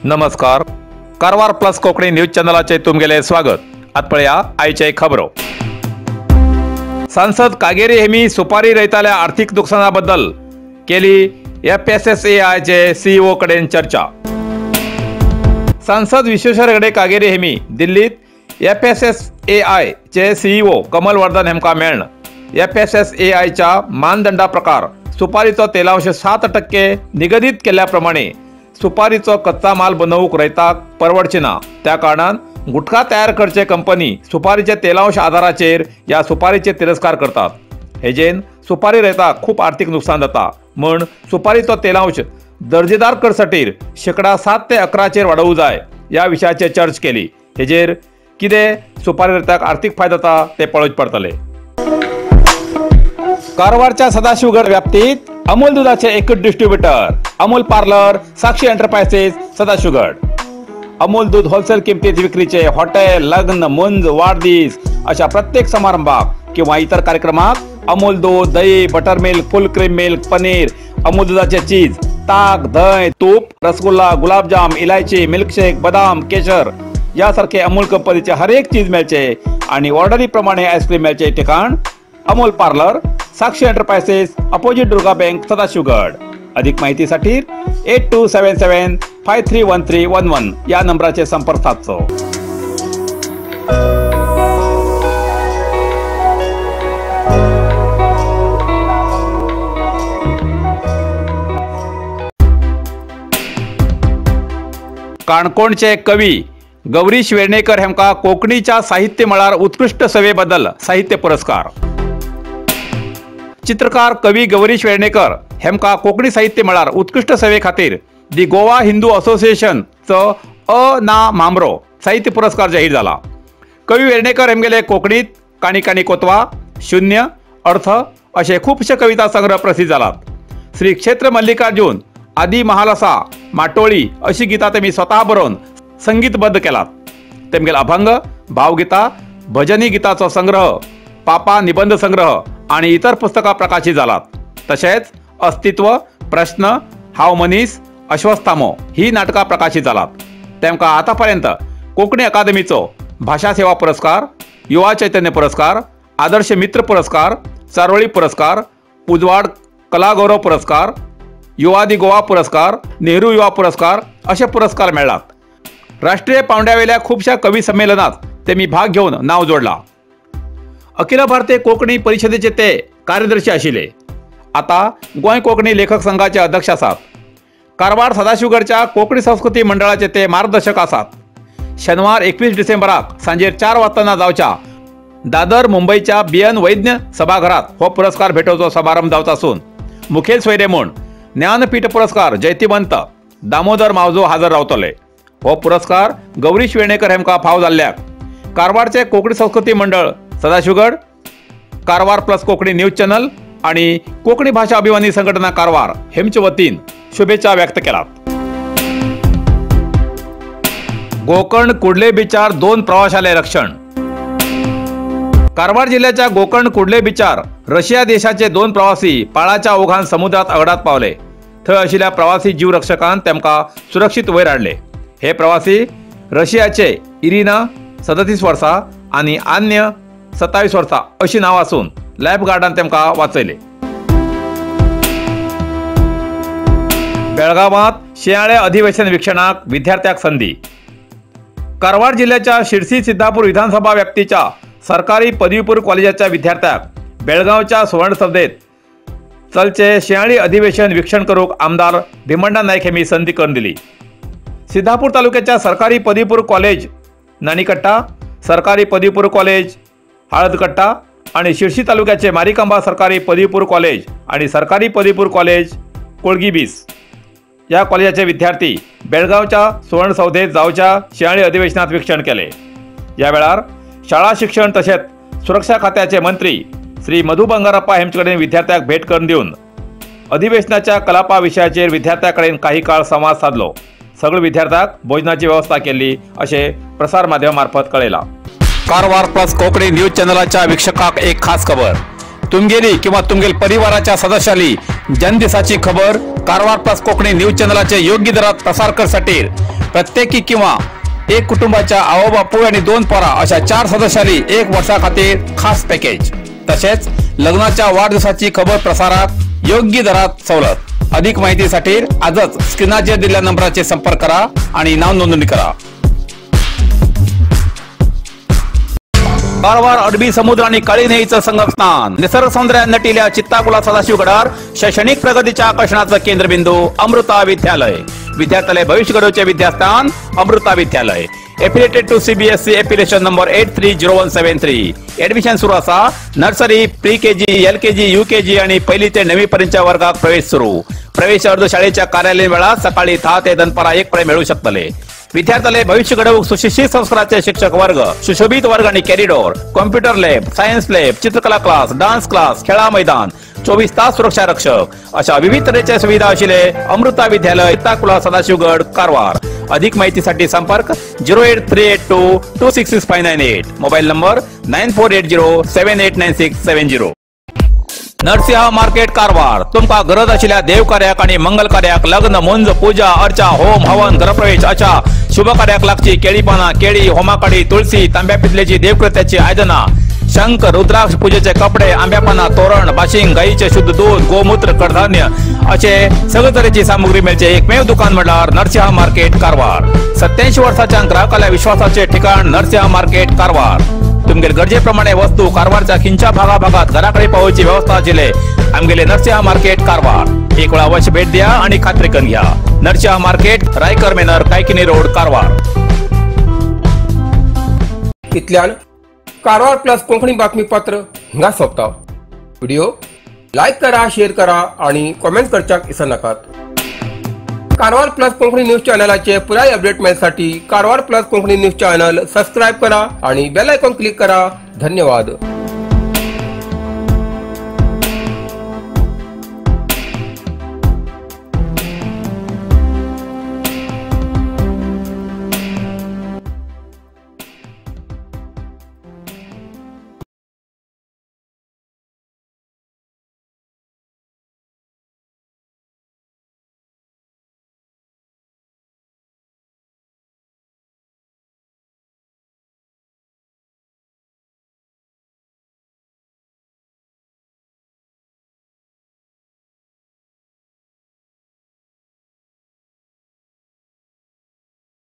नमस्कार, Karwar plus Konkani news चॅनलाचे तुमगेले स्वागत। आत पळया आयचे खबरो। सांसद कागेरी हेमी सुपारी रयताल्या आर्थिक नुकसानाबद्दल केली FSSAI CEO कडेन चर्चा। सांसद विश्वेश्वर हेगडे कागेरी हेमी दिल्लीत FSSAI चे CEO Kamal Vardhan हेमका मेळ्ळन FSSAI च्या मानदंडा प्रकार सुपारीचो तेलांश 7% निगदीत केल्ल्या प्रमाणे सुपारीचो कच्चा माल बनवूक रयताक परवडची ना, त्या कारणान गुटखा तयार करचे कंपनी सुपारीचे तेलांश आधाराचेर या सुपारीचे तिरस्कार करतात। हेजेन सुपारी रयताक खूप आर्थिक नुकसान जाता म्हण सुपारीचो तेलांश दर्जेदार करसाटीर 7% ते 11% वाडोवू जाय या विशयाचेर चर्च केली। हेजेर कितें सुपारी रयताक आर्थिक फायदो जाता ते पळोवचें पडटलें। कारवारच्या सदाशिवगड व्याप्तीत अमूल दुधाचे एकच distributor Amul parlour Sakshi enterprises Sadashivgad. Amul दूध होलसेल किमतीत विक्रीचे हॉटेल, लग्न, मुंज, वाढदिवस अशा प्रत्येक समारंभाक किंवा इतर कार्यक्रमाक अमूल दूध, दही, butter milk, full cream milk, paneer, Amul दुधाचे चीज, ताक, दही, तूप, रसगुल्ला, गुलाबजाम, इलायची, मिल्कशेक, बदाम, केशर यासारखे अमूल कंपनीचे हर एक चीज मेळचे आणि ऑर्डरीप्रमाणे आईस्क्रीम मेळचे ठिकाण Amul parlour Sakshi enterprises opposite Durga bank Sadashivgad. अधिक माहितीसाठी 8277 531311 या नंबराचे संपर्क साधचो। काणकोणचे कवी गौरीश वेर्णेकर हेमका कोंकणीच्या साहित्य मळार उत्कृष्ट सेवेबद्दल साहित्य पुरस्कार। चित्रकार कवी गौरीश वेर्णेकर हेमका कोंकणी साहित्य मळार उत्कृष्ट सेवे खातीर दी गोवा हिंदू असोसिएशनचो अ ना म्हांबरो साहित्य पुरस्कार जाहीर जाला। कवी वेर्णेकर हेमगेले कोंकणीत काणी काणी कोतवा, शून्य, अर्थ अशे खुबशे कविता संग्रह प्रसिद्ध जालात। श्री क्षेत्र मल्लिकार्जुन, आदी महालसा, माटोळी अशी गीतां तेमी स्वता बरोवन संगीतबद्ध केलात। तेमगेले अभंग, भावगीतां, भजनी गीताचो संग्रह, पापा निबंध संग्रह आणि इतर पुस्तकां प्रकाशित जालात। तशेंच अस्तित्व, प्रश्न, हांव मनीस, अश्वस्थामो ही नाटकां प्रकाशित जालात। तेमकां आतांपर्यंत कोंकणी अकादमीचो भाशा सेवा पुरस्कार, युवा चैतन्य पुरस्कार, आदर्श मित्र पुरस्कार, चारोळी पुरस्कार, उजवाड कलागौरव पुरस्कार, युवा दी गोवा पुरस्कार, नेहरू युवा पुरस्कार अशे पुरस्कार मेळ्ळात। राष्ट्रीय पावंड्यावेल्या खुबश्या कवी संमेलनात तेमी भाग घेवन नांव जोडलां। अखिल भारतीय कोंकणी परिषदेचे ते कार्यदर्शी आशिल्ले। आता गोंय कोंकणी लेखक संघाचे अध्यक्ष आसात। कारवार सदाशिवगडच्या कोंकणी संस्कृती मंडळाचे ते मार्गदर्शक आसात। शनिवार 21 डिसेंबराक सांजेर 4 वाजताना जावच्या दादर मुंबईच्या BN वैद्य सभाघरात हो पुरस्कार भेटोवचो समारंभ जावचो आसून मुखेल सोयरे म्हूण ज्ञानपीठ पुरस्कार जैतिवंत दामोदर मावजो हाजर रावतले। हो पुरस्कार गौरीश वेर्णेकर हेमकां फाव जाल्ल्याक कारवारचे कोंकणी संस्कृती मंडळ Sadashivgad, Karwar plus Konkani news channel आणि कोंकणी भाषा अभिमानी संघटना कारवार हेमचे वतीन शुभेच्छा व्यक्त केलात। गोकर्ण कुर्ले बिचार 2 प्रवाशाले रक्षण। कारवार जिल्ह्याच्या गोकर्ण कुर्ले बिचार रशिया देशाचे 2 प्रवासी पाळाच्या ओघान समुद्रात अगडात पावले। थंय आशिल्ल्या प्रवासी जीवरक्षकान तेमकां सुरक्षीत वयर हाडले। हे प्रवासी रशियाचे इरिना 37 वर्सां आनी अन्य 27 वर्सां अशी नांव आसून लायफ गार्डान तेमकां वाचयले। बेळगावांत शिंयाळे अधिवेशन वीक्षणाक विद्यार्थ्याक संदी। कारवार जिल्ह्याच्या शिरसी सिद्धापूर विधानसभा व्याप्तीच्या सरकारी पदवीपूर्व कॉलेजाच्या विद्यार्थ्याक बेळगांवच्या सुवर्णसौधेत चलचे शिंयाळी अधिवेशन वीक्षण करूक आमदार भीमण्णा नायक हेमी संदी करून दिली। सिद्धापूर तालुक्याच्या सरकारी पदवीपूर्व कॉलेज नाणीकट्टा, सरकारी पदवीपूर्व कॉलेज हळदकट्टा आणि शिरसी तालुक्याचे मारिकांबा सरकारी पदवीपूर्व कॉलेज आणि सरकारी पदवीपूर्व कॉलेज कोळगीबीस या कॉलेजाचे विद्यार्थी बेळगावच्या सुवर्णसौधेत जावच्या शिंयाळी अधिवेशनात वीक्षण केले। या वेळार शाळा शिक्षण तशेंच सुरक्षा खात्याचे मंत्री श्री मधु बंगारप्पा हेमचे कडेन विद्यार्थ्यांक भेट करून दिवन अधिवेशनाच्या कलापा विशयाचेर विद्यार्थ्यां कडेन काही काळ संवाद साधलो। सगळे विद्यार्थ्यांक भोजनाची व्यवस्था केल्ली अशें प्रसार माध्यमा मार्फत कळयलां. कारवार प्लस कोंकणी न्यूज चॅनलाच्या वीक्षकाक एक खास खबर. तुमगेली किंवा तुमगेल परिवाराच्या सदस्याली जन्मदिसाची खबर कारवार प्लस कोंकणी न्यूज चॅनलाचे योग्य दरात प्रसार करसाठी प्रत्येकी किंवा एक कुटुंबाच्या आवो बापूय आणि 2 पोरां अशा 4 सदस्यांनी 1 वर्षा खातीर खास पॅकेज. तसेच लग्नाच्या वाढदिवसाची खबर प्रसारात योग्य दरात सवलत. अधिक माहितीसाठी आजच स्क्रीनाचेर दिलेल्या नंबराचे संपर्क करा आणि नाव नोंदणी करा. कारवार अरबी समुद्र आणि काळी न्हंयेचं संगमस्थान, निसर्ग सौंदर्यान नटिल्या चित्ताकुला सदाशिवगडार शैक्षणिक प्रगतीच्या आकर्षणाचं केंद्रबिंदू अमृता विद्यालय. विद्यार्थ्यालय भविष्य घडवचे विद्यास्थान Amrita Vidyalaya. Affiliated to CBSE affiliation number 830173. Admission सुरू असा. Nursery, pre KG, LKG, UKG आणि पहिली ते 9वी पर्यंतच्या वर्गात प्रवेश सुरू. प्रवेश अर्ज शाळेच्या कार्यालयीन वेळात सकाळी 10 ते दनपारा 1 पर्यंत मिळू शकतले. विद्यार्थ्याले भविष्य घडवूक सुशिक्षित संस्काराचे शिक्षक वर्ग, सुशोभित वर्ग आणि corridor, computer lab, science lab, चित्रकला क्लास, डान्स क्लास, खेळा मैदान, 24 तास सुरक्षा रक्षक अशा विविध तऱ्हेच्या सुविधा आशिल्ले अमृता विद्यालय, चित्ताकुला, सदाशिवगड, कारवार. अधिक माहितीसाठी संपर्क 08382 266598, mobile number 9480 789670. Narasimha market Karwar. तुमका गरज आशिल्ल्या देवकार्याक आणि मंगल कार्याक, लग्न, मुंज, पूजा अर्चा, होम हवन, गृहप्रवेश अशा शुभ कार्याक लागची केळी पाना, केळी, होमाकाडी, तुळसी, तांब्या पितलेची देवकृत्याची आयदना, शंख, रुद्राक्ष, पूजेचे कपडे, आंब्यापाना, तोरण, बाशिंग, गाईचे शुद्ध दूध, गोमूत्र, कडधान्य असे सगळे तरेची सामुग्री मेळचे एकमेव दुकान म्हळ्यार नरसिंह मार्केट कारवार. 87 वर्षाच्या ग्राहकाला विश्वासाचे ठिकाण नरसिंह मार्केट कारवार. तुमगेल गरजेप्रमाणे वस्तू कारवारच्या खिंच्या भागाभागात घराकडे पावोवची व्यवस्था आशिल्ले आमगेले नरसिंह मार्केट कारवार. एक वेळा अवश्य भेट द्या आणि खात्री करून घ्या. Narasimha market, Raikar manor, Kaikini road, Karwar. इतल्यान कारवार प्लस कोंकणी बातमीपत्र हिंगा सोंपता. व्हिडिओ लायक करा, शेअर करा आणि कॉमेंट करच्याक विसरनाकात. कारवार प्लस कोंकणी न्यूज चॅनलाचे पुराय update मेळसाठी Karwar plus Konkani news channel subscribe करा आणि बेल आयकॉन क्लिक करा. धन्यवाद.